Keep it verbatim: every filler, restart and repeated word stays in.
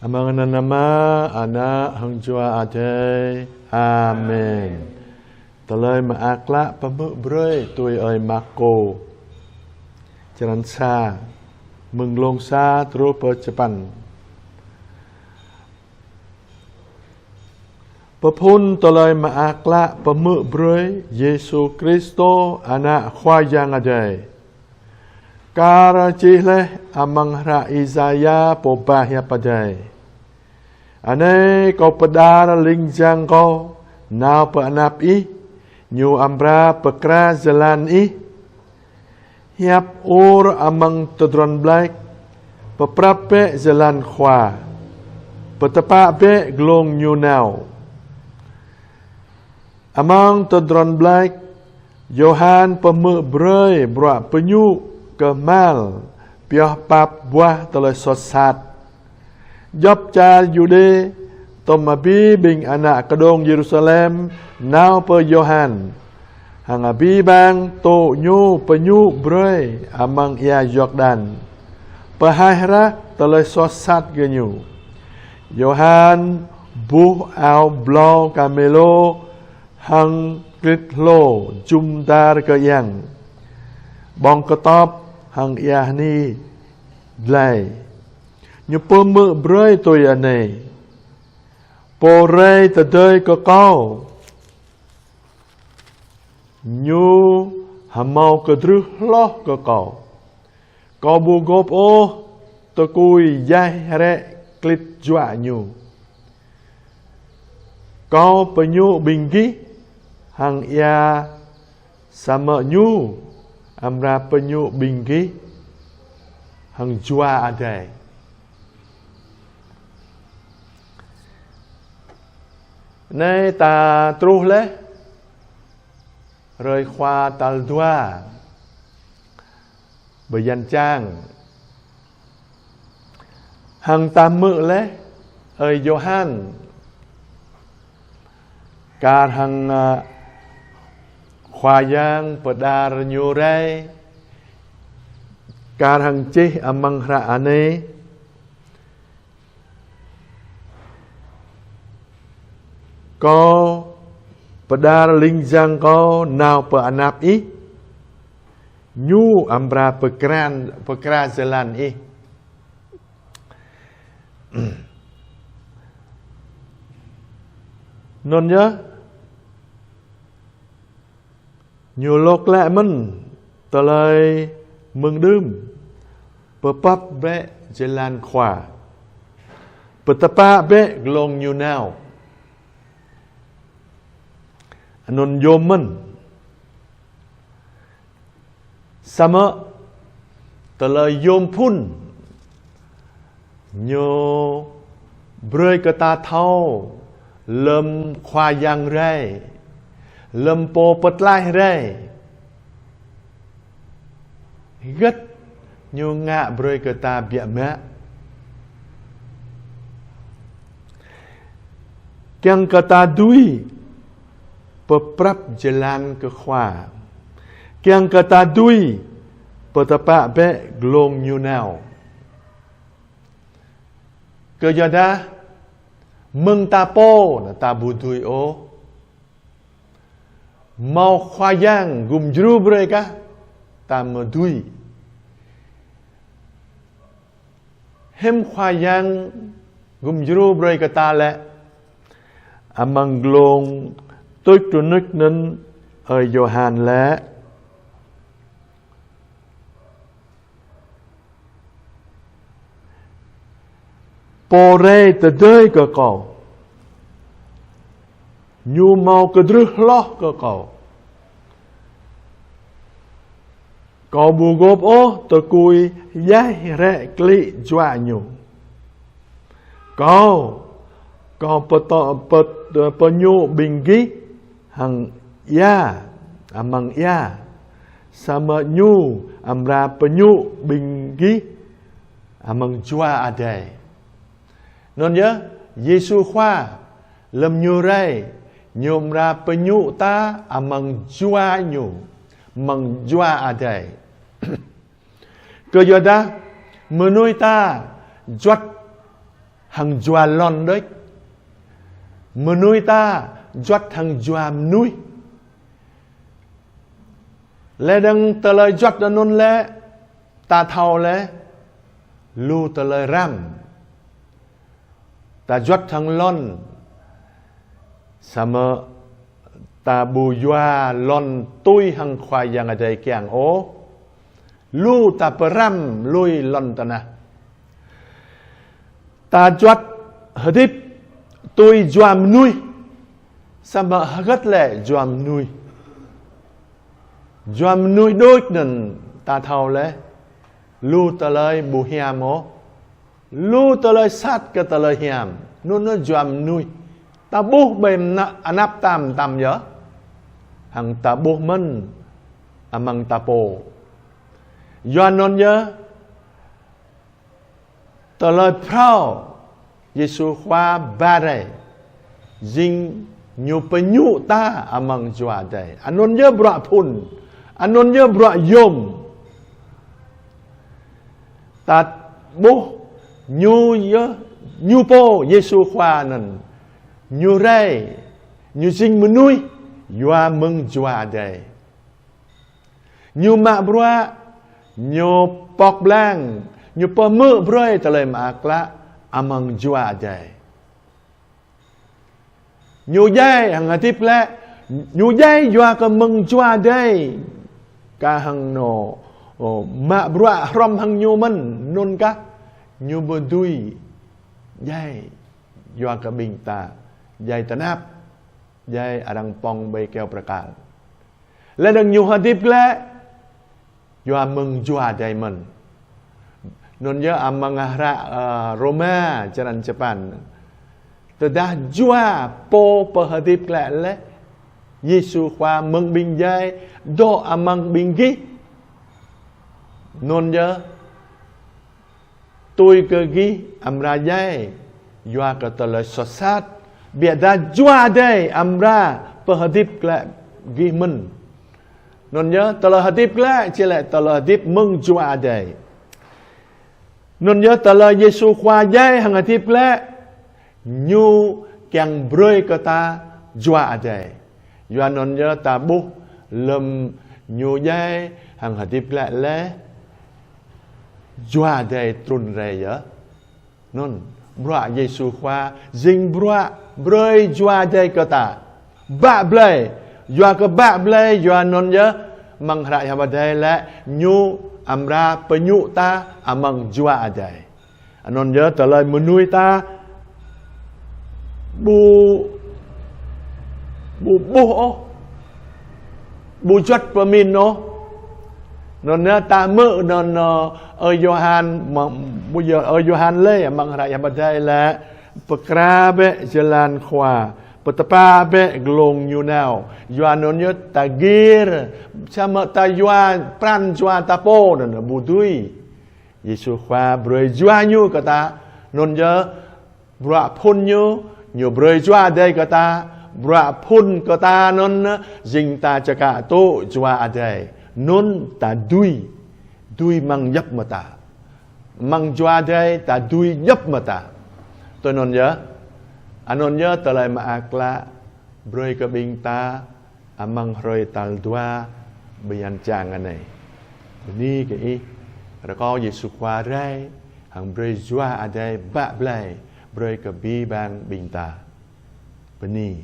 Amăng anăn Ama, Ană hăng Jua Adai. Amen. Tơlơi Mơak Klă pơhmư̆ brơi tui ơi Markô. Črăn sa, mơ̆ng glông sa truh pơ čơpăn. Pơphun Tơlơi Mơak Klă pơhmư̆ brơi Yêsu Kristô, Ană Khua Yang Adai. Kar čih laih amăng hră Isaia pô ba hiăp Adai: Anai, Kâo pơđar ling jang Kâo nao pơ anăp ih, Ñu amra pơkra jơlan ih. Hiăp ur amăng tơdron ƀlak: Pơprăp bĕ jơlan Khua, pơtơpă bĕ glông Ñu nao. Amăng tơdron ƀlak, Yôhan pơhmư̆ brơi bruă pơñu kơhmal pioh pap buah tơlơi soh sat. Djop čar Yuđê tŏm abih ƀing ană kơđông Yêrusalem nao pơ Yôhan, hăng abih bang tŭ ñu pơñu brơi amăng ia Yordan, pơhaih rah tơlơi soh sat kơ ñu. Yôhan buh ao blâo kamêlô hăng klĭt hlô jum dar kơiăng, ƀơ̆ng kơtop hăng ia hni dlai. Ñu pơhmư̆ brơi tui anai: Pô rai tơdơi kơ Kâo, Ñu hơmâo kơdrưh hloh kơ Kâo. Kâo ƀu gôp ôh tơkui yaih hrĕ klĭt juă Ñu. Kâo pơñu ƀing gih hăng ia, samơ̆ Ñu amra pơñu ƀing gih hăng Jua Adai. Anai ta truh laih hrơi Khua tal dua bơyan čang. Hăng ta hmư̆ laih ơi Yôhan kar hăng, ơ, Khua Yang pơđar ñu rai, kar hăng čih amăng hră anai: Kâo pơđar ling jang Kâo nao pơ anăp ih, Ñu amra pơkran, pơkra jơlan ih. Anŭn yơh, ñu lŏk lăi mơ̆n tơlơi mơ̆ng đưm: Pơprăp bĕ jơlan Khua, pơtơpă bĕ glông Ñu nao. Anŭn yôm mơ̆n. Samơ̆ tơlơi yôm phŭn ñu brơi kơ ta thâo lơ̆m Khua Yang rai, lơ̆m Pô Pơtlaih rai, hơget Ñu ngă brơi kơ ta biă mă. Kiăng kơ ta dưi pơprăp jơlan kơ Khua. Kiăng kơ ta dưi pơtơpă bĕ glông Ñu nao. Kơ yua dah mơ̆ng ta pô anai ta ƀu dưi ôh. Hmâo Khua Yang gum djru brơi kah ta mơ̆ dưi. Hiư̆m Khua Yang gum djru brơi kơ ta lĕ? Amăng glông tuč rơnuč anŭn ơi Yôhan laĭ: Pô rai tơdơi kơ Kâo, Ñu hmâo kơdrưh hloh kơ Kâo. Kâo ƀu gôp ôh tơkui yaih hrĕ klĭ juă Ñu. Kâo, Kâo pơtô-, pơ-, pơñu ƀing gih hăng ia, amăng ia, samơ̆ Ñu amra pơñu ƀing gih amăng Jua Adai. Anŭn yơh, Yêsu Khua lơ̆m Ñu rai, Ñu amra pơñu ta amăng Jua Ñu, amăng Jua Adai. Kơ yua dah mơnuih ta juăt hăng jua lŏn đôč. Mơnuih ta juăt hăng jua mơnuih. Lĕ dơ̆ng tơlơi juăt anŭn lĕ, ta thâo lĕ, lu tơlơi răm. Ta juăt hăng lŏn, samơ̆ ta ƀu yua lŏn tui hăng Khua Yang Adai kiăng ôh. Lu ta pơrăm lui lŏn tơnah. Ta juăt hơdip tui jua mơnuih, samơ̆ hơgĕt lĕ jua mơnuih. Jua mơnuih đôč anŭn ta thâo lĕ, lu tơlơi ƀu hiam ôh. Lu tơlơi sat kơ tơlơi hiam. Anŭn yơh jua mơnuih. Ta ƀuh ƀơi mơnă-, anăp ta mơtam yơh. Hăng ta ƀuh mơ̆n amăng ta pô. Yua anŭn yơh, tơlơi phrâo Yêsu Khua ba rai, jing ñu pơñu ta amăng jua Adai. Anŭn yơh bruă phŭn. Anŭn yơh bruă yôm. Ta ƀuh ñu yơh, ñu pô Yêsu Khua anŭn. Ñu rai, ñu jing mơnuih, yua mơ̆ng jua Adai. Ñu mă bruă, ñu pŏk blang, ñu pơhmư̆ brơi tơlơi mơak klă amăng jua Adai. Ñu djai hăng hơdip glaĭ, ñu djai yua kơ mơ̆ng jua Adai. Kah hăng ñu, ơ, mă bruă hrŏm hăng ñu mơ̆n, anŭn kah ñu ƀu dưi djai yua kơ ƀing ta, djai tơnap, djai arăng pŏng ƀơi kơyâo bơrơkal. Lĕ dơ̆ng ñu hơdip glaĭ, yua mơ̆ng jua Adai mơ̆n. Anŭn yơh amăng hră, ơ, Rôma črăn sapăn. Tơdah jua pô pơhơdip glaĭ lĕ, Yêsu Khua mơ̆ng ƀing djai, dŏ amăng ƀing gih. Anŭn yơh, tui kơ gih amra djai, yua kơ tơlơi soh sat, biă dah jua Adai amra pơhơdip glaĭ gih mơ̆n. Anŭn yơh tơlơi hơdip glaĭ, či lĕ tơlơi hơdip mơ̆ng jua Adai. Anŭn yơh tơlơi Yêsu Khua djai hăng hơdip glaĭ, ñu kiăng brơi kơ ta jua Adai. Yua anŭn yơh ta ƀuh lơ̆m ñu djai hăng hơdip glaĭ lĕ, jua Adai trŭn rai yơh. Anŭn, bruă Yêsu Khua, jing bruă brơi jua Adai kơ ta. Bă blai, yua kơ bă blai, yua anŭn yơh, amăng hră Hiăp Adai lĕ, ñu amra pơñu ta amăng jua Adai. Anŭn yơh tơlơi mơnuih ta ƀu, ƀu ƀuh ôh, ƀu juăt pơmĭn ôh. Anŭn yơh ta hmư̆ anŭn, ơ, ơi Yôhan, mă, ƀu djơ̆ ơi Yôhan lĕ, amăng hră Hiăp Adai lĕ, pơkra bĕ jơlan Khua, pơtơpă bĕ glông ñu nao. Yua anŭn yơh ta gir, samơ̆ ta yua pran jua ta pô anŭn ƀu dưi. Yêsu Khua brơi jua ñu kơ ta, anŭn yơh bruă phŭn ñu, ñu brơi jua Adai kơ ta, bruă phŭn kơ ta anŭn, jing ta čơkă tŭ jua Adai, anŭn ta dưi, dưi amăng djŏp mơta. Amăng jua Adai ta dưi djŏp mơta. Tui anŭn yơh, anŭn yơh tơlơi mơak klă, brơi kơ ƀing ta, amăng hrơi tal dua bơyan čang anai. Bơni kơ ih, rơkâo Yêsu Khua rai, hăng brơi jua Adai bă blai, brơi kơ abih bang ƀing ta. Bơni.